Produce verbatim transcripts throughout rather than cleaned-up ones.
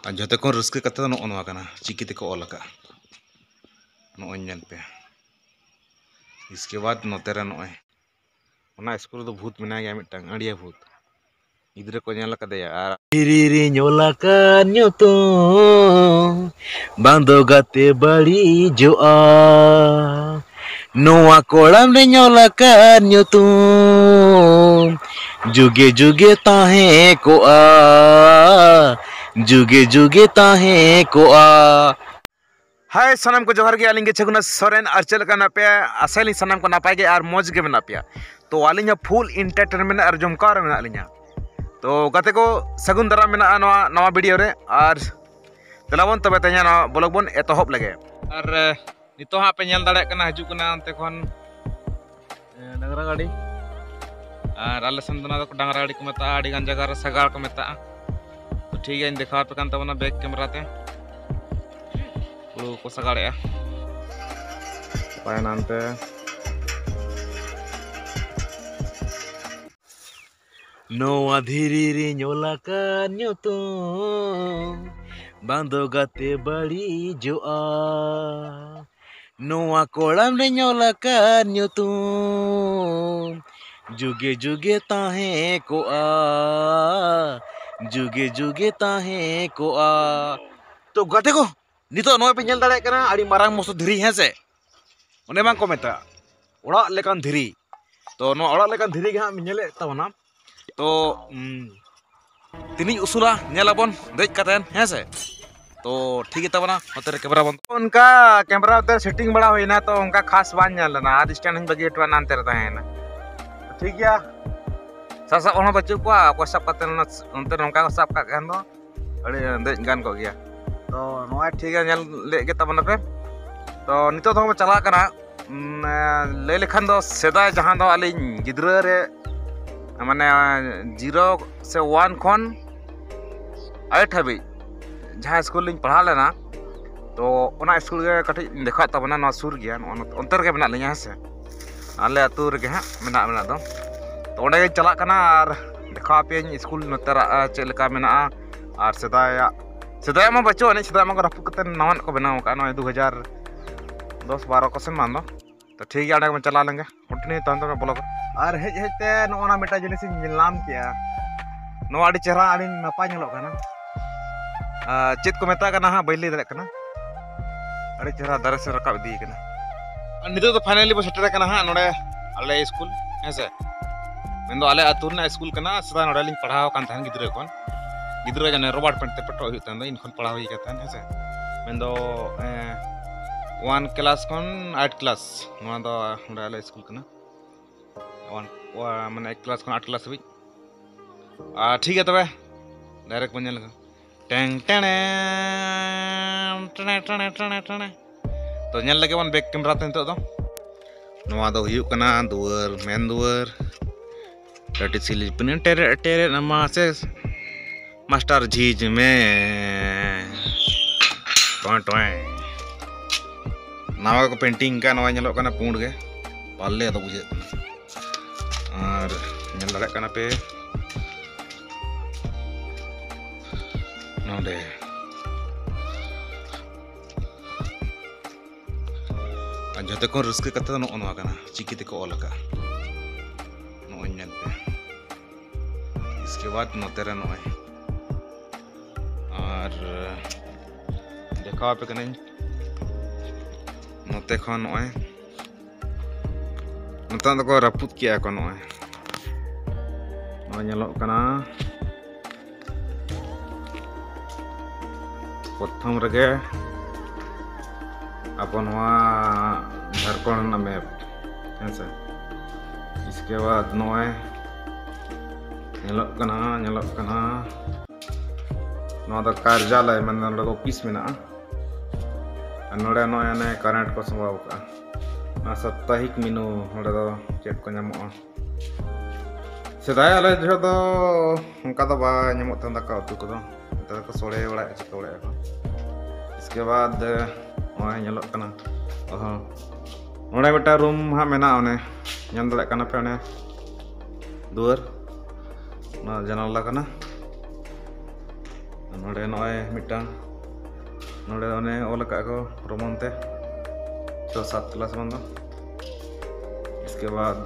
ᱟᱨ ᱡᱚᱛᱚ ᱠᱷᱚᱱ ᱨᱟᱹᱥᱠᱟᱹ ᱠᱟᱛᱷᱟ ᱫᱚ ᱱᱚᱜᱼᱚ ᱱᱚᱣᱟ ᱠᱟᱱᱟ, ᱪᱤᱠᱤ ᱛᱮᱠᱚ ᱚᱞ ᱟᱠᱟᱫᱼᱟ᱾ ᱱᱚᱜᱼᱚᱭ ᱧᱮᱞ ᱯᱮ, ᱤᱥᱠᱮ ᱵᱟᱫ ᱱᱚᱛᱮ ᱨᱮ ᱱᱚᱜᱼᱚᱭ ᱚᱱᱟ ᱥᱠᱩᱞ ᱨᱮᱫᱚ ᱵᱷᱩᱛ ᱢᱮᱱᱟᱭ ᱜᱮᱭᱟ ᱢᱤᱫᱴᱟᱝ, ᱟᱹᱲᱤᱭᱟᱹ ᱵᱷᱩᱛ᱾ ᱜᱤᱫᱽᱨᱟᱹ ᱠᱚ ᱧᱮᱞ ᱟᱠᱟᱫᱮᱭᱟ᱾ ᱟᱨ ᱫᱷᱤᱨᱤ ᱨᱮ ᱧᱚᱞ ᱟᱠᱟᱱ ᱧᱩᱛᱩᱢ ᱵᱟᱝ ᱫᱚ ᱜᱟᱛᱮ ᱵᱟᱹᱲᱤᱡᱚᱜᱼᱟ᱾ ᱱᱚᱣᱟ ᱠᱚᱲᱟᱢ ᱨᱮ ᱧᱚᱞ ᱟᱠᱟᱱ ᱧᱩᱛᱩᱢ ᱡᱩᱜᱮ ᱡᱩᱜᱮ ᱛᱟᱦᱮᱸ ᱠᱚᱜᱼᱟ, ᱡᱩᱜᱮ ᱡᱩᱜᱮ ᱛᱟᱦᱮᱸ ᱠᱚᱜᱼᱟ᱾ ᱦᱟᱭ ᱥᱟᱱᱟᱢ ᱠᱚ, ᱡᱚᱦᱟᱨ ᱜᱮ᱾ ᱟᱹᱞᱤᱧ ᱜᱮ ᱪᱷᱟᱹᱜᱩᱱᱟ ᱥᱚᱨᱮᱱ᱾ ᱟᱨ ᱪᱮᱫ ᱞᱮᱠᱟ ᱢᱮᱱᱟᱜ ᱯᱮᱭᱟ? ᱟᱥᱟᱭᱟᱞᱤᱧ ᱥᱟᱱᱟᱢ ᱠᱚ ᱱᱟᱯᱟᱭ ᱜᱮ ᱟᱨ ᱢᱚᱡᱽ ᱜᱮ ᱢᱮᱱᱟᱜ ᱯᱮᱭᱟ᱾ ᱛᱚ ᱟᱹᱞᱤᱧ ᱦᱚᱸ ᱯᱷᱩᱞ ᱮᱱᱴᱟᱨᱴᱮᱱᱢᱮᱱᱴ ᱟᱨ ᱡᱚᱢᱠᱟᱣ ᱨᱮ ᱢᱮᱱᱟᱜ ᱞᱤᱧᱟ᱾ ᱛᱚ ᱜᱟᱛᱮ ᱠᱚ, ᱥᱟᱹᱜᱩᱱ ᱫᱟᱨᱟᱢ ᱢᱮᱱᱟᱜᱼᱟ ᱱᱚᱣᱟ ᱱᱟᱣᱟ ᱵᱷᱤᱰᱤᱭᱳ ᱨᱮ᱾ ᱟᱨ ᱫᱮᱞᱟ ᱵᱚᱱ ᱛᱚᱵᱮ ᱛᱮᱦᱮᱧᱟᱜ ᱱᱚᱣᱟ ᱵᱞᱚᱜ ᱵᱚᱱ ᱮᱛᱚᱦᱚᱵ ᱞᱮᱜᱮ᱾ ᱟᱨ ᱮ, ᱱᱤᱛᱚᱜ ᱦᱟᱸᱜ ᱯᱮ ᱧᱮᱞ ᱫᱟᱲᱮᱭᱟᱜ ᱠᱟᱱᱟ, ᱦᱤᱡᱩᱜ ᱠᱟᱱᱟ ᱚᱱᱛᱮ ᱠᱷᱚᱱ ᱮ, ᱰᱟᱝᱨᱟ ᱜᱟᱹᱰᱤ᱾ ᱟᱨ ᱟᱞᱮ ᱥᱮᱱ ᱫᱚ ᱚᱱᱟ ᱫᱚ ᱰᱟᱝᱨᱟ ᱜᱟᱹᱰᱤ ᱠᱚ ᱢᱮᱛᱟᱜᱼᱟ, ᱟᱹᱰᱤ ᱜᱟᱱ ᱡᱟᱭᱜᱟ ᱨᱮ ᱥᱟᱜᱟᱲ ᱠᱚ ᱢᱮᱛᱟᱜᱼᱟ᱾ ᱛᱚ ᱴᱷᱤᱠ ᱜᱮᱭᱟ, ᱤᱧ ᱫᱮᱠᱷᱟᱣ ᱟᱯᱮ ᱠᱟᱱ ᱛᱟᱵᱚᱱᱟ ᱵᱮᱠ ᱠᱮᱢᱮᱨᱟ ᱛᱮ᱾ ᱦᱩᱲᱩ ᱠᱚ ᱥᱟᱜᱟᱲᱮᱜᱼᱟ᱾ ᱯᱟᱭᱱᱟᱱ ᱛᱮ᱾ ᱱᱚᱣᱟ ᱫᱷᱤᱨᱤ ᱨᱮ ᱧᱚᱞ ᱟᱠᱟᱱ ᱧᱩᱛᱩᱢ ᱵᱟᱝ ᱫᱚ ᱜᱟᱛᱮ ᱵᱟᱹᱲᱤᱡᱚᱜᱼᱟ᱾ ᱱᱚᱣᱟ ᱠᱚᱲᱟᱢ ᱨᱮ ᱧᱚᱞ ᱟᱠᱟᱱ ᱧᱩᱛᱩᱢ ᱡᱩᱜᱮ ᱡᱩᱜᱮ ᱛᱟᱦᱮᱸ ᱠᱚᱜᱼᱟ, ᱡᱩᱜᱮ ᱡᱩᱜᱮ ᱛᱟᱦᱮᱸ ᱠᱚᱜᱼᱟ᱾ ᱛᱚ ᱜᱟᱛᱮ ᱠᱚ, ᱱᱤᱛᱚᱜ ᱱᱚᱜᱼᱚᱭ ᱯᱮ ᱧᱮᱞ ᱫᱟᱲᱮᱭᱟᱜ ᱠᱟᱱᱟ, ᱟᱹᱰᱤ ᱢᱟᱨᱟᱝ ᱢᱚᱥᱚ ᱫᱷᱤᱨᱤ, ᱦᱮᱸ ᱥᱮ? ᱚᱱᱮ ᱵᱟᱝ ᱠᱚ ᱢᱮᱛᱟᱜᱼᱟ ᱚᱲᱟᱜ ᱞᱮᱠᱟᱱ ᱫᱷᱤᱨᱤ᱾ ᱛᱚ ᱱᱚᱣᱟ ᱚᱲᱟᱜ ᱞᱮᱠᱟᱱ ᱫᱷᱤᱨᱤ ᱜᱮ ᱦᱟᱸᱜ ᱧᱮᱞᱮᱫ ᱛᱟᱵᱚᱱᱟ᱾ ᱛᱚ ᱩᱢ, ᱛᱤᱱᱟᱹᱜ ᱩᱥᱩᱞᱟ ᱧᱮᱞ ᱟᱵᱚᱱ ᱫᱮᱡ ᱠᱟᱛᱮᱱ, ᱦᱮᱸ ᱥᱮ? ᱛᱚ ᱴᱷᱤᱠ ᱜᱮ ᱛᱟᱵᱚᱱᱟ, ᱱᱚᱛᱮ ᱨᱮ ᱠᱮᱢᱮᱨᱟ ᱵᱚᱱ᱾ ᱚᱱᱠᱟ ᱠᱮᱢᱮᱨᱟ ᱛᱮ ᱥᱮᱴᱤᱝ ᱵᱟᱲᱟ ᱦᱩᱭᱱᱟ, ᱛᱚ ᱚᱱᱠᱟ ᱠᱷᱟᱥ ᱵᱟᱝ ᱧᱮᱞ ᱞᱮᱱᱟ᱾ ᱟᱨ ᱥᱴᱮᱱᱰ ᱦᱚᱸᱧ ᱵᱟᱹᱜᱤ ᱦᱚᱴᱚᱣᱟᱫ, ᱱᱟᱱᱛᱮ ᱨᱮ ᱛᱟᱦᱮᱸᱭᱮᱱᱟ᱾ ᱴᱷᱤᱠ ᱜᱮᱭᱟ, ᱥᱟᱥᱟᱵ ᱦᱚᱲ ᱦᱚᱸ ᱵᱟᱹᱪᱩᱜ ᱠᱚᱣᱟ, ᱚᱠᱚᱭ ᱥᱟᱵ ᱠᱟᱛᱮ ᱚᱱᱟ ᱚᱱᱛᱮ ᱱᱚᱝᱠᱟ ᱠᱚ ᱥᱟᱵ ᱠᱟᱜ ᱠᱷᱟᱱ ᱫᱚ ᱟᱹᱰᱤ ᱫᱮᱡ ᱜᱟᱱ ᱠᱚᱜ ᱜᱮᱭᱟ᱾ ᱛᱚ ᱱᱚᱣᱟ ᱴᱷᱤᱠ ᱜᱮᱭᱟ, ᱧᱮᱞ ᱞᱮᱫ ᱜᱮ ᱛᱟᱵᱚᱱᱟᱯᱮ᱾ ᱛᱚ ᱱᱤᱛᱚᱜ ᱫᱚ ᱵᱚᱱ ᱪᱟᱞᱟᱜ ᱠᱟᱱᱟ᱾ ᱩᱢ, ᱞᱟᱹᱭ ᱞᱮᱠᱷᱟᱱ ᱫᱚ ᱥᱮᱫᱟᱭ ᱡᱟᱦᱟᱸ ᱫᱚ ᱟᱹᱞᱤᱧ ᱜᱤᱫᱽᱨᱟᱹ ᱨᱮ, ᱢᱟᱱᱮ ᱡᱤᱨᱳ ᱥᱮ ᱳᱣᱟᱱ ᱠᱷᱚᱱ ᱮᱭᱤᱴ ᱦᱟᱹᱵᱤᱡ ᱡᱟᱦᱟᱸ ᱥᱠᱩᱞ ᱞᱤᱧ ᱯᱟᱲᱦᱟᱣ ᱞᱮᱱᱟ, ᱛᱚ ᱚᱱᱟ ᱥᱠᱩᱞ ᱜᱮ ᱠᱟᱹᱴᱤᱡ ᱞᱤᱧ ᱫᱮᱠᱷᱟᱣᱮᱫ ᱛᱟᱵᱚᱱᱟ᱾ ᱱᱚᱣᱟ ᱥᱩᱨ ᱜᱮᱭᱟ, ᱱᱚᱜᱼᱚ ᱱᱚᱛᱮ, ᱚᱱᱛᱮ ᱨᱮᱜᱮ ᱢᱮᱱᱟᱜ ᱞᱤᱧᱟ, ᱦᱮᱸ ᱥᱮ, ᱟᱞᱮ ᱟᱹᱛᱩ ᱨᱮᱜᱮ ᱦᱟᱸᱜ ᱢᱮᱱᱟᱜ, ᱢᱮᱱᱟᱜ ᱫᱚ᱾ ᱛᱚ ᱚᱸᱰᱮ ᱜᱤᱧ ᱪᱟᱞᱟᱜ ᱠᱟᱱᱟ ᱟᱨ ᱫᱮᱠᱷᱟᱣ ᱟᱯᱮᱭᱟᱹᱧ ᱥᱠᱩᱞ ᱱᱚᱛᱮᱨᱟᱜ, ᱟᱨ ᱪᱮᱫ ᱞᱮᱠᱟ ᱢᱮᱱᱟᱜᱼᱟ ᱟᱨ ᱥᱮᱫᱟᱭᱟᱜ ᱥᱮᱫᱟᱭ ᱢᱟ ᱵᱟᱹᱪᱩᱜ ᱟᱹᱱᱤᱡ, ᱥᱮᱫᱟᱭ ᱢᱟ ᱠᱚ ᱨᱟᱹᱯᱩᱫ ᱠᱟᱛᱮ ᱱᱟᱣᱟᱱᱟᱜ ᱠᱚ ᱵᱮᱱᱟᱣ ᱟᱠᱟᱫᱼᱟ, ᱱᱚᱜᱼᱚᱭ ᱫᱩ ᱦᱟᱡᱟᱨ ᱫᱚᱥ ᱵᱟᱨᱚ ᱠᱚ ᱥᱮᱱ ᱵᱟᱝ ᱫᱚ᱾ ᱛᱚ ᱴᱷᱤᱠ ᱜᱮᱭᱟ, ᱚᱸᱰᱮ ᱜᱮᱵᱚᱱ ᱪᱟᱞᱟᱣ ᱞᱮᱱ ᱜᱮ, continue ᱛᱟᱦᱮᱱ ᱛᱟᱵᱚᱱᱟ vlog ᱨᱮ᱾ ᱟᱨ ᱦᱮᱡ ᱦᱮᱡ ᱛᱮ ᱱᱚᱜᱼᱚ ᱱᱟ ᱢᱤᱫᱴᱟᱝ ᱡᱤᱱᱤᱥ ᱤᱧ ᱧᱮᱞ ᱧᱟᱢ ᱠᱮᱜᱼᱟ, ᱱᱚᱣᱟ ᱟᱹᱰᱤ ᱪᱮᱦᱨᱟ, ᱟᱹᱰᱤ ᱱᱟᱯᱟᱭ ᱧᱮᱞᱚᱜ ᱠᱟᱱᱟ᱾ ᱟᱨ ᱪᱮᱫ ᱠᱚ ᱢᱮᱛᱟᱜ ᱠᱟᱱᱟ ᱦᱟᱸᱜ, ᱵᱟᱹᱧ ᱞᱟᱹᱭ ᱫᱟᱲᱮᱭᱟᱜ ᱠᱟᱱᱟ᱾ ᱟᱹᱰᱤ ᱪᱮᱦᱨᱟ ᱫᱟᱨᱮ ᱥᱮᱫ ᱨᱟᱠᱟᱵ ᱤᱫᱤ ᱠᱟᱱᱟ᱾ ᱟᱨ ᱱᱤᱛᱚᱜ ᱫᱚ finally ᱵᱚ ᱥᱮᱴᱮᱨ ᱟᱠᱟᱱᱟ ᱦᱟᱸᱜ ᱱᱚᱰᱮ ᱟᱞᱮ ᱥᱠᱩᱞ, ᱦᱮᱸ ᱥᱮ᱾ ᱢᱮᱱᱫᱚ ᱟᱞᱮ ᱟᱹᱛᱩ ᱨᱮᱱᱟᱜ ᱥᱠᱩᱞ ᱠᱟᱱᱟ, ᱥᱮᱫᱟᱭ ᱱᱚᱰᱮ ᱞᱤᱧ ᱯᱟᱲᱦᱟᱣ ᱟᱠᱟᱱ ᱛᱟᱦᱮᱱ ᱜᱤᱫᱽᱨᱟᱹ ᱠᱷᱚᱱ᱾ ᱜᱤᱫᱽᱨᱟᱹ ᱡᱟᱱᱮ ᱨᱚᱵᱟᱨᱴ ᱯᱮᱱᱴ ᱛᱮ ᱯᱮᱴᱨᱚᱞ ᱦᱩᱭᱩᱜ ᱛᱟᱦᱮᱱ ᱫᱚ, ᱤᱧ ᱠᱷᱚᱱ ᱯᱟᱲᱦᱟᱣ ᱦᱩᱭ ᱟᱠᱟᱱ ᱛᱟᱦᱮᱱ, ᱦᱮᱸ ᱥᱮ᱾ ᱢᱮᱱᱫᱚ ᱮᱸ, one class ᱠᱷᱚᱱ eight class, ᱱᱚᱣᱟ ᱫᱚ ᱱᱚᱰᱮ ᱟᱞᱮ ᱥᱠᱩᱞ ᱠᱟᱱᱟ᱾ One, ᱢᱟᱱᱮ ᱮᱠ ᱠᱞᱟᱥ ᱠᱷᱚᱱ ᱟᱴ ᱠᱞᱟᱥ ᱦᱟᱹᱵᱤᱡ᱾ ᱟᱨ ᱴᱷᱤᱠ ᱜᱮᱭᱟ ᱛᱚᱵᱮ, direct ᱵᱚᱱ ᱧᱮᱞ ᱞᱮᱜᱮ᱾ ᱴᱮᱝ ᱴᱮᱬᱮ, ᱴᱮᱬᱮ, ᱴᱮᱬᱮ, ᱴᱮᱬᱮ, ᱴᱮᱬᱮ᱾ ᱛᱚ ᱧᱮᱞ ᱞᱮᱜᱮ ᱵᱚᱱ back camera ᱛᱮ ᱱᱤᱛᱚᱜ ᱫᱚ᱾ ᱱᱚᱣᱟ ᱫᱚ ᱦᱩᱭᱩᱜ ᱠᱟᱱᱟ ᱫᱩᱣᱟᱹᱨ, ᱢᱮᱱ ᱫᱩᱣᱟᱹᱨ᱾ ᱠᱟᱹᱴᱤᱡ ᱥᱤᱞᱤᱯᱤᱱ ᱴᱮᱨᱮ ᱴᱮᱨᱮ ᱢᱟᱥᱮ ᱢᱟᱥᱴᱟᱨ ᱡᱷᱤᱡᱽ ᱢᱮ᱾ ᱴᱚᱭ ᱴᱚᱭ᱾ ᱱᱟᱣᱟ ᱠᱚ painting ᱠᱟᱜ, ᱱᱚᱣᱟ ᱧᱮᱞᱚᱜ ᱠᱟᱱᱟ ᱯᱩᱸᱰ ᱜᱮ, ᱯᱟᱞᱮ ᱫᱚ ᱵᱩᱡᱷᱟᱹᱜ ᱠᱟᱱᱟ᱾ ᱟᱨ ᱧᱮᱞ ᱫᱟᱲᱮᱭᱟᱜ ᱠᱟᱱᱟ ᱯᱮ ᱱᱚᱰᱮ᱾ ᱟᱨ ᱡᱷᱚᱛᱚ ᱠᱷᱚᱱ ᱨᱟᱹᱥᱠᱟᱹ ᱠᱟᱛᱷᱟ ᱫᱚ ᱱᱚᱜᱼᱚ ᱱᱚᱣᱟ ᱠᱟᱱᱟ, ᱪᱤᱠᱤ ᱛᱮᱠᱚ ᱚᱞ ᱟᱠᱟᱫᱼᱟ᱾ ᱱᱚᱜᱼᱚᱭ ᱧᱮᱞ ᱯᱮ᱾ ᱤᱥᱠᱮ ᱵᱟᱫ ᱱᱚᱛᱮ ᱨᱮ ᱱᱚᱜᱼᱚᱭ, ᱟᱨ ᱫᱮᱠᱷᱟᱣ ᱟᱯᱮ ᱠᱟᱹᱱᱟᱹᱧ ᱱᱚᱛᱮ ᱠᱷᱚᱱ ᱱᱚᱜᱼᱚᱭ᱾ ᱱᱚᱛᱮ ᱫᱚᱠᱚ ᱨᱟᱹᱯᱩᱫ ᱠᱮᱜᱼᱟ ᱠᱚ ᱱᱚᱜᱼᱚᱭ᱾ ᱱᱚᱜᱼᱚᱭ ᱧᱮᱞᱚᱜ ᱠᱟᱱᱟ ᱯᱨᱚᱛᱷᱚᱢ ᱨᱮᱜᱮ ᱟᱵᱚ ᱱᱚᱣᱟ ᱡᱷᱟᱲᱠᱷᱚᱸᱰ ᱨᱮᱱᱟᱜ map, ᱦᱮᱸ ᱥᱮ᱾ ᱤᱥᱠᱮ ᱵᱟᱫ ᱱᱚᱜᱼᱚᱭ ᱧᱮᱞᱚᱜ ᱠᱟᱱᱟ, ᱧᱮᱞᱚᱜ ᱠᱟᱱᱟ ᱱᱚᱣᱟ ᱫᱚ ᱠᱟᱨᱡᱟᱞᱚᱭ, ᱢᱟᱱᱮ ᱱᱚᱰᱮ ᱫᱚ ᱚᱯᱷᱤᱥ ᱢᱮᱱᱟᱜᱼᱟ᱾ ᱟᱨ ᱱᱚᱰᱮ ᱱᱚᱜᱼᱚᱭ ᱚᱱᱮ current ᱠᱚ ᱥᱟᱢᱵᱟᱣ ᱠᱟᱜᱼᱟ᱾ ᱱᱚᱣᱟ ᱥᱟᱯᱛᱟᱦᱤᱠ menu, ᱱᱚᱰᱮ ᱫᱚ ᱪᱮᱫ ᱠᱚ ᱧᱟᱢᱚᱜᱼᱟ᱾ ᱥᱮᱫᱟᱭ ᱟᱞᱮ ᱡᱚᱦᱚᱜ ᱫᱚ ᱚᱱᱠᱟ ᱫᱚ ᱵᱟᱭ ᱧᱟᱢᱚᱜ ᱛᱟᱦᱮᱸ ᱫᱟᱠᱟ ᱩᱛᱩ ᱠᱚᱫᱚ᱾ ᱱᱮᱛᱟᱨ ᱫᱚᱠᱚ ᱥᱚᱲᱮ ᱵᱟᱲᱟᱭᱮᱫᱼᱟ, ᱪᱤᱠᱟᱹ ᱵᱟᱲᱟᱭᱮᱫᱼᱟ ᱠᱚ᱾ ᱤᱥᱠᱮ ᱵᱟᱫ ᱱᱚᱜᱼᱚᱭ ᱧᱮᱞᱚᱜ ᱠᱟᱱᱟ, ᱚᱦᱚ, ᱱᱚᱰᱮ ᱢᱤᱫᱴᱟᱝ room ᱦᱟᱸᱜ ᱢᱮᱱᱟᱜᱼᱟ, ᱚᱱᱮ ᱧᱮᱞ ᱫᱟᱲᱮᱭᱟᱜ ᱠᱟᱱᱟ ᱯᱮ, ᱚᱱᱮ ᱫᱩᱣᱟᱹᱨ, ᱚᱱᱟ ᱡᱟᱱᱟᱞᱟ ᱠᱟᱱᱟ᱾ ᱱᱚᱰᱮ ᱱᱚᱜᱼᱚᱭ ᱢᱤᱫᱴᱟᱝ, ᱱᱚᱰᱮ ᱚᱱᱮ ᱚᱞ ᱟᱠᱟᱫ ᱠᱚ ᱨᱳᱢᱟᱱ ᱛᱮ, ᱪᱷᱚ ᱥᱟᱛ ᱠᱞᱟᱥ ᱵᱟᱝ ᱫᱚ᱾ ᱤᱥᱠᱮ ᱵᱟᱫ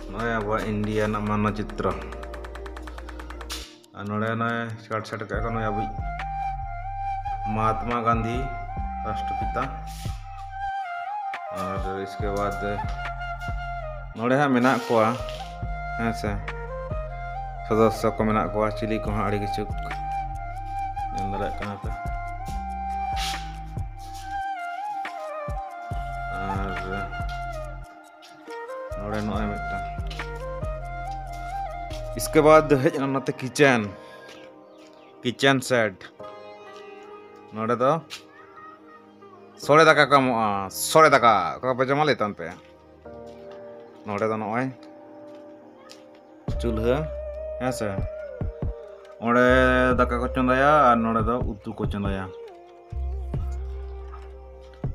ᱱᱚᱜᱼᱚᱭ ᱟᱵᱚᱣᱟᱜ ᱤᱱᱰᱤᱭᱟ ᱨᱮᱱᱟᱜ ᱢᱟᱱᱪᱤᱛᱨᱚ᱾ ᱟᱨ ᱱᱚᱰᱮ ᱱᱚᱜᱼᱚᱭ ᱪᱟᱨᱴ ᱥᱮᱴ ᱟᱠᱟᱫ ᱠᱚ ᱱᱚᱜᱼᱚᱭ ᱟᱵᱚᱭᱤᱡ ᱢᱟᱦᱟᱛᱢᱟ ᱜᱟᱱᱫᱷᱤ, ᱨᱟᱥᱴᱨᱚᱯᱤᱛᱟ᱾ ᱟᱨ ᱤᱥᱠᱮ ᱵᱟᱫ ᱱᱚᱰᱮ ᱦᱟᱸᱜ ᱢᱮᱱᱟᱜ ᱠᱚᱣᱟ, ᱦᱮᱸ ᱥᱮ, ᱥᱚᱫᱚᱥᱥᱚ ᱠᱚ ᱢᱮᱱᱟᱜ ᱠᱚᱣᱟ, ᱪᱤᱞᱤ ᱠᱚᱦᱚᱸ ᱟᱹᱰᱤ ᱠᱤᱪᱷᱩ ᱧᱮᱞ ᱫᱟᱲᱮᱭᱟᱜ ᱠᱟᱱᱟ ᱯᱮ᱾ ᱟᱨ ᱱᱚᱰᱮ ᱱᱚᱜᱼᱚᱭ ᱢᱤᱫᱴᱟᱝ᱾ ᱤᱥᱠᱮ ᱵᱟᱫ ᱦᱮᱡ ᱮᱱᱟ ᱱᱚᱛᱮ ᱠᱤᱪᱮᱱ, ᱠᱤᱪᱮᱱ ᱥᱮᱴ᱾ ᱱᱚᱰᱮ ᱫᱚ ᱥᱚᱲᱮ ᱫᱟᱠᱟ ᱠᱚ ᱮᱢᱚᱜᱼᱟ, ᱥᱚᱲᱮ ᱫᱟᱠᱟ᱾ ᱚᱠᱟ ᱯᱮ ᱡᱚᱢᱟ ᱞᱟᱹᱭ ᱛᱟᱢ ᱯᱮ᱾ ᱱᱚᱰᱮ ᱫᱚ ᱱᱚᱜᱼᱚᱭ ᱪᱩᱞᱦᱟᱹ, ᱦᱮᱸ ᱥᱮ, ᱚᱸᱰᱮ ᱫᱟᱠᱟ ᱠᱚ ᱪᱚᱸᱫᱟᱭᱟ ᱟᱨ ᱱᱚᱰᱮ ᱫᱚ ᱩᱛᱩ ᱠᱚ ᱪᱚᱸᱫᱟᱭᱟ᱾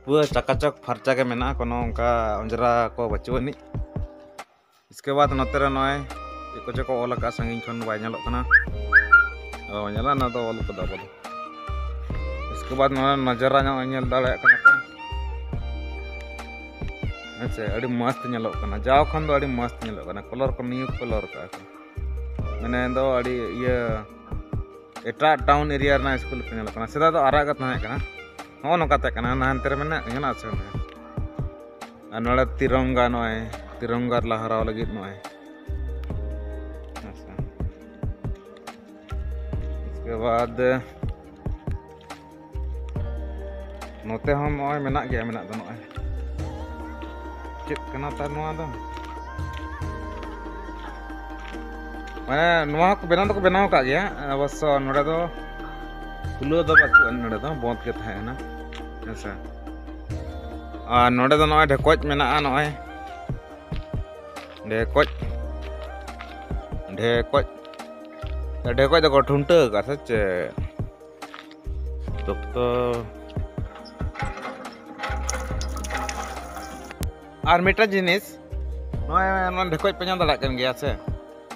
ᱯᱩᱨᱟᱹ ᱪᱟᱠᱟᱪᱚᱠ ᱯᱷᱟᱨᱪᱟ ᱜᱮ ᱢᱮᱱᱟᱜᱼᱟ, ᱠᱳᱱᱳ ᱚᱱᱠᱟ ᱚᱸᱡᱽᱨᱟ ᱠᱚ ᱵᱟᱹᱪᱩᱜ ᱟᱹᱱᱤᱡ᱾ ᱤᱥᱠᱮ ᱵᱟᱫ ᱱᱚᱛᱮ ᱨᱮ ᱱᱚᱜᱼᱚᱭ ᱪᱮᱫ ᱠᱚᱪᱚ ᱠᱚ ᱚᱞ ᱟᱠᱟᱫᱼᱟ, ᱥᱟᱺᱜᱤᱧ ᱠᱷᱚᱱ ᱵᱟᱭ ᱧᱮᱞᱚᱜ ᱠᱟᱱᱟ᱾ ᱚ, ᱧᱮᱞᱟ, ᱚᱱᱟ ᱫᱚ ᱚᱞ ᱠᱟᱫᱟ ᱵᱚᱞᱮ᱾ ᱤᱥᱠᱮ ᱵᱟᱫ ᱱᱚᱣᱟ ᱱᱟᱡᱟᱨᱟ ᱧᱚᱜ ᱧᱮᱞ ᱫᱟᱲᱮᱭᱟᱜ ᱠᱟᱱᱟ ᱯᱮ᱾ ᱦᱮᱸ ᱥᱮ, ᱟᱹᱰᱤ ᱢᱚᱥᱛ ᱧᱮᱞᱚᱜ ᱠᱟᱱᱟ, ᱡᱟᱣ ᱠᱷᱚᱱ ᱫᱚ ᱟᱹᱰᱤ ᱢᱚᱥᱛ ᱧᱮᱞᱚᱜ ᱠᱟᱱᱟ᱾ ᱠᱟᱞᱟᱨ ᱠᱚ ᱱᱤᱭᱩ ᱠᱟᱞᱟᱨ ᱠᱟᱜᱼᱟ ᱠᱚ, ᱢᱟᱱᱮ ᱫᱚ ᱟᱹᱰᱤ ᱤᱭᱟᱹ ᱮᱴᱟᱜ ᱴᱟᱣᱩᱱ ᱮᱨᱤᱭᱟ ᱨᱮᱱᱟᱜ ᱥᱠᱩᱞ ᱞᱮᱠᱟ ᱧᱮᱞᱚᱜ ᱠᱟᱱᱟ᱾ ᱥᱮᱫᱟᱭ ᱫᱚ ᱟᱨᱟᱜ ᱜᱮ ᱛᱟᱦᱮᱸ ᱠᱟᱱᱟ, ᱱᱚᱜᱼᱚ ᱱᱚᱝᱠᱟ ᱛᱟᱦᱮᱸ ᱠᱟᱱᱟ, ᱦᱟᱱᱟ ᱦᱟᱱᱛᱮ ᱨᱮ ᱢᱮᱱᱟᱜ ᱧᱮᱞᱚᱜᱼᱟ ᱥᱮ ᱵᱟᱝ? ᱟᱨ ᱱᱚᱰᱮ ᱛᱤᱨᱚᱝᱜᱟ, ᱱᱚᱜᱼᱚᱭ ᱛᱤᱨᱚᱝᱜᱟ ᱞᱟᱦᱨᱟᱣ ᱞᱟᱹᱜᱤᱫ ᱱᱚᱜᱼᱚᱭ᱾ ᱟᱪᱪᱷᱟ, ᱤᱥᱠᱮ ᱵᱟᱫ ᱱᱚᱛᱮ ᱦᱚᱸ ᱱᱚᱜᱼᱚᱭ ᱢᱮᱱᱟᱜ ᱜᱮᱭᱟ, ᱢᱮᱱᱟᱜ ᱫᱚ ᱱᱚᱜᱼᱚᱭ᱾ ᱪᱮᱫ ᱠᱟᱱᱟ ᱛᱟᱨ ᱱᱚᱣᱟ ᱫᱚ? ᱢᱟᱱᱮ ᱱᱚᱣᱟ ᱦᱚᱸᱠᱚ ᱵᱮᱱᱟᱣ ᱫᱚᱠᱚ ᱵᱮᱱᱟᱣ ᱟᱠᱟᱫ ᱜᱮᱭᱟ, ᱚᱵᱚᱥᱥᱚ ᱱᱚᱰᱮ ᱫᱚ ᱠᱷᱩᱞᱟᱹᱣ ᱫᱚ ᱵᱟᱹᱪᱩᱜᱼᱟ, ᱱᱚᱰᱮ ᱫᱚ ᱵᱚᱱᱫ ᱜᱮ ᱛᱟᱦᱮᱸ ᱠᱟᱱᱟ, ᱦᱮᱸ ᱥᱮ᱾ ᱟᱨ ᱱᱚᱰᱮ ᱫᱚ ᱱᱚᱜᱼᱚᱭ ᱰᱷᱮᱠᱚᱡ ᱢᱮᱱᱟᱜᱼᱟ, ᱱᱚᱜᱼᱚᱭ ᱰᱷᱮᱠᱚᱡ, ᱰᱷᱮᱠᱚᱡ, ᱰᱷᱮᱠᱚᱡ ᱫᱚᱠᱚ ᱴᱷᱩᱱᱴᱟᱹᱣ ᱟᱠᱟᱫ ᱥᱮ ᱪᱮᱫ? ᱫᱚᱠᱛᱚ᱾ ᱟᱨ ᱢᱤᱫᱴᱟᱝ ᱡᱤᱱᱤᱥ, ᱱᱚᱜᱼᱚᱭ ᱱᱚᱣᱟ ᱰᱷᱮᱠᱚᱡ ᱯᱮ ᱧᱮᱞ ᱫᱟᱲᱮᱭᱟᱜ ᱠᱟᱱ ᱜᱮᱭᱟ ᱥᱮ?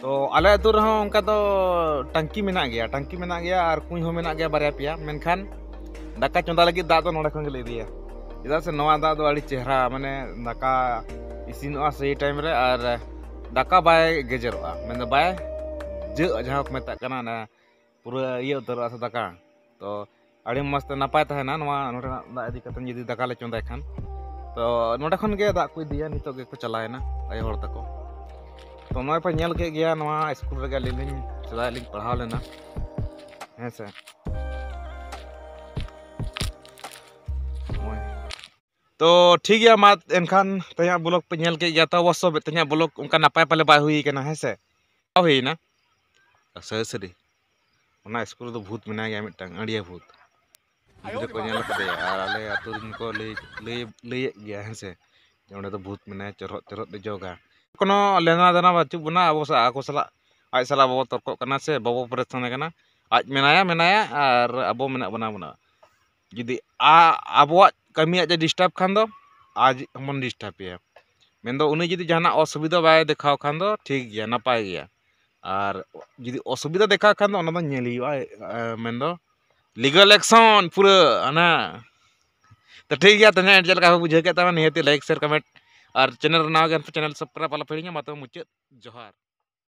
ᱛᱚ ᱟᱞᱮ ᱟᱹᱛᱩ ᱨᱮᱦᱚᱸ ᱚᱱᱠᱟ ᱫᱚ ᱴᱟᱝᱠᱤ ᱢᱮᱱᱟᱜ ᱜᱮᱭᱟ, ᱴᱟᱝᱠᱤ ᱢᱮᱱᱟᱜ ᱜᱮᱭᱟ ᱟᱨ ᱠᱩᱧ ᱦᱚᱸ ᱢᱮᱱᱟᱜ ᱜᱮᱭᱟ ᱵᱟᱨᱭᱟ ᱯᱮᱭᱟ, ᱢᱮᱱᱠᱷᱟᱱ ᱫᱟᱠᱟ ᱪᱚᱸᱫᱟ ᱞᱟᱹᱜᱤᱫ ᱫᱟᱜ ᱫᱚ ᱱᱚᱰᱮ ᱠᱷᱚᱱ ᱜᱮᱞᱮ ᱤᱫᱤᱭᱟ᱾ ᱪᱮᱫᱟᱜ ᱥᱮ ᱱᱚᱣᱟ ᱫᱟᱜ ᱫᱚ ᱟᱹᱰᱤ ᱪᱮᱦᱨᱟ, ᱢᱟᱱᱮ ᱫᱟᱠᱟ ᱤᱥᱤᱱᱚᱜᱼᱟ ᱥᱮᱭ ᱴᱟᱭᱤᱢ ᱨᱮ, ᱟᱨ ᱫᱟᱠᱟ ᱵᱟᱭ ᱜᱮᱡᱮᱨᱚᱜᱼᱟ, ᱢᱮᱱᱫᱚ ᱵᱟᱭ ᱡᱟᱹᱜᱼᱟ, ᱡᱟᱦᱟᱸ ᱠᱚ ᱢᱮᱛᱟᱜ ᱠᱟᱱᱟ ᱚᱱᱟ ᱯᱩᱨᱟᱹ ᱤᱭᱟᱹ ᱩᱛᱟᱹᱨᱚᱜᱼᱟ ᱥᱮ ᱫᱟᱠᱟ᱾ ᱛᱚ ᱟᱹᱰᱤ ᱢᱚᱡᱽ ᱛᱮ ᱱᱟᱯᱟᱭ ᱛᱟᱦᱮᱱᱟ ᱱᱚᱣᱟ ᱱᱚᱰᱮᱱᱟᱜ ᱫᱟᱜ ᱤᱫᱤ ᱠᱟᱛᱮ ᱡᱩᱫᱤ ᱫᱟᱠᱟ ᱞᱮ ᱪᱚᱸᱫᱟᱭ ᱠᱷᱟᱱ᱾ ᱛᱚ ᱱᱚᱰᱮ ᱠᱷᱚᱱ ᱜᱮ ᱫᱟᱜ ᱠᱚ ᱤᱫᱤᱭᱟ, ᱱᱤᱛᱚᱜ ᱜᱮᱠᱚ ᱪᱟᱞᱟᱣᱮᱱᱟ ᱟᱭᱳ ᱦᱚᱲ ᱛᱟᱠᱚ᱾ ᱛᱚ ᱱᱚᱜᱼᱚᱭ ᱯᱮ ᱧᱮᱞ ᱠᱮᱫ ᱜᱮᱭᱟ, ᱱᱚᱣᱟ ᱥᱠᱩᱞ ᱨᱮᱜᱮ ᱟᱹᱞᱤᱧ ᱞᱤᱧ ᱥᱮᱫᱟᱭ ᱞᱤᱧ ᱯᱟᱲᱦᱟᱣ ᱞᱮᱱᱟ, ᱦᱮᱸ ᱥᱮ᱾ ᱱᱚᱜᱼᱚᱭ᱾ ᱛᱚ ᱴᱷᱤᱠ ᱜᱮᱭᱟ, ᱢᱟ ᱮᱱᱠᱷᱟᱱ ᱛᱮᱦᱮᱧᱟᱜ ᱵᱞᱚᱜ ᱯᱮ ᱧᱮᱞ ᱠᱮᱫ ᱜᱮᱭᱟ᱾ ᱛᱚ ᱚᱵᱚᱥᱥᱚ ᱛᱮᱦᱮᱧᱟᱜ ᱵᱞᱚᱜ ᱚᱱᱠᱟ ᱱᱟᱯᱟᱭ ᱯᱟᱞᱮ ᱵᱟᱭ ᱦᱩᱭ ᱠᱟᱱᱟ, ᱦᱮᱸ ᱥᱮ? ᱵᱟᱝ ᱦᱩᱭᱱᱟ᱾ ᱥᱟᱹᱨᱤ ᱥᱟᱹᱨᱤ ᱚᱱᱟ ᱥᱠᱩᱞ ᱨᱮᱫᱚ ᱵᱷᱩᱛ ᱢᱮᱱᱟᱭ ᱜᱮᱭᱟ ᱢᱤᱫᱴᱟᱝ, ᱟᱹᱲᱤᱭᱟᱹ ᱵᱷᱩᱛ᱾ ᱜᱤᱫᱽᱨᱟᱹ ᱠᱚ ᱧᱮᱞ ᱠᱟᱫᱮᱭᱟ ᱟᱨ ᱟᱞᱮ ᱟᱹᱛᱩ ᱨᱮᱱ ᱠᱚ ᱞᱟᱹᱭ ᱞᱟᱹᱭ ᱞᱟᱹᱭᱮᱫ ᱜᱮᱭᱟ, ᱦᱮᱸ ᱥᱮ, ᱡᱮ ᱚᱸᱰᱮ ᱫᱚ ᱵᱷᱩᱛ ᱢᱮᱱᱟᱭᱟ, ᱪᱚᱨᱚᱜ ᱪᱚᱨᱚᱜ ᱫᱚ ᱡᱚᱜᱟ᱾ ᱠᱳᱱᱳ ᱞᱮᱱᱟ ᱫᱮᱱᱟ ᱵᱟᱹᱪᱩᱜ ᱵᱚᱱᱟ ᱟᱵᱚ ᱥᱟ-, ᱟᱠᱚ ᱥᱟᱞᱟᱜ᱾ ᱟᱡ ᱥᱟᱞᱟᱜ ᱵᱟᱵᱚ ᱛᱚᱨᱠᱚᱜ ᱠᱟᱱᱟ ᱥᱮ ᱵᱟᱵᱚ ᱯᱚᱨᱤᱥᱟᱱ ᱠᱟᱱᱟ᱾ ᱟᱡ ᱢᱮᱱᱟᱭᱟ ᱢᱮᱱᱟᱭᱟ ᱟᱨ ᱟᱵᱚ ᱢᱮᱱᱟᱜ ᱵᱚᱱᱟ ᱵᱚᱱᱟ᱾ ᱡᱩᱫᱤ ᱟ-, ᱟᱵᱚᱣᱟᱜ ᱠᱟᱹᱢᱤᱭᱟᱜ ᱡᱮ ᱰᱤᱥᱴᱟᱨᱵ ᱠᱷᱟᱱ ᱫᱚ ᱟᱡ ᱦᱚᱸᱵᱚᱱ ᱰᱤᱥᱴᱟᱨᱵ ᱮᱭᱟ᱾ ᱢᱮᱱᱫᱚ ᱩᱱᱤ ᱡᱩᱫᱤ ᱡᱟᱦᱟᱱᱟᱜ ᱚᱥᱩᱵᱤᱫᱷᱟ ᱵᱟᱭ ᱫᱮᱠᱷᱟᱣ ᱠᱷᱟᱱ ᱫᱚ ᱴᱷᱤᱠ ᱜᱮᱭᱟ, ᱱᱟᱯᱟᱭ ᱜᱮᱭᱟ᱾ ᱟᱨ ᱡᱩᱫᱤ ᱚᱥᱩᱵᱤᱫᱷᱟ ᱫᱮᱠᱷᱟᱣ ᱠᱷᱟᱱ ᱫᱚ ᱚᱱᱟ ᱫᱚ ᱧᱮᱞ ᱦᱩᱭᱩᱜᱼᱟ, ᱮ, ᱢᱮᱱᱫᱚ ᱞᱤᱜᱟᱞ ᱮᱠᱥᱚᱱ ᱯᱩᱨᱟᱹ ᱚᱱᱟ᱾ ᱛᱚ ᱴᱷᱤᱠ ᱜᱮᱭᱟ, ᱛᱮᱦᱮᱧ ᱪᱮᱫ ᱞᱮᱠᱟ ᱯᱮ ᱵᱩᱡᱷᱟᱹᱣ ᱠᱮᱫ ᱛᱟᱵᱚᱱᱟ, ᱱᱤᱦᱟᱹᱛ ᱞᱟᱭᱤᱠ, ᱥᱮᱭᱟᱨ, ᱠᱚᱢᱮᱱᱴ ᱟᱨ ᱪᱮᱱᱮᱞ ᱨᱮ ᱱᱟᱣᱟ ᱜᱮ ᱮᱱᱠᱷᱟᱱ ᱪᱮᱱᱮᱞ ᱥᱟᱵᱥᱠᱨᱟᱭᱤᱵ ᱟᱞᱚ ᱯᱮ ᱦᱤᱲᱤᱧᱟ᱾ ᱢᱟ ᱛᱚᱵᱮ ᱢᱩᱪᱟᱹᱫ ᱡᱚᱦᱟᱨ᱾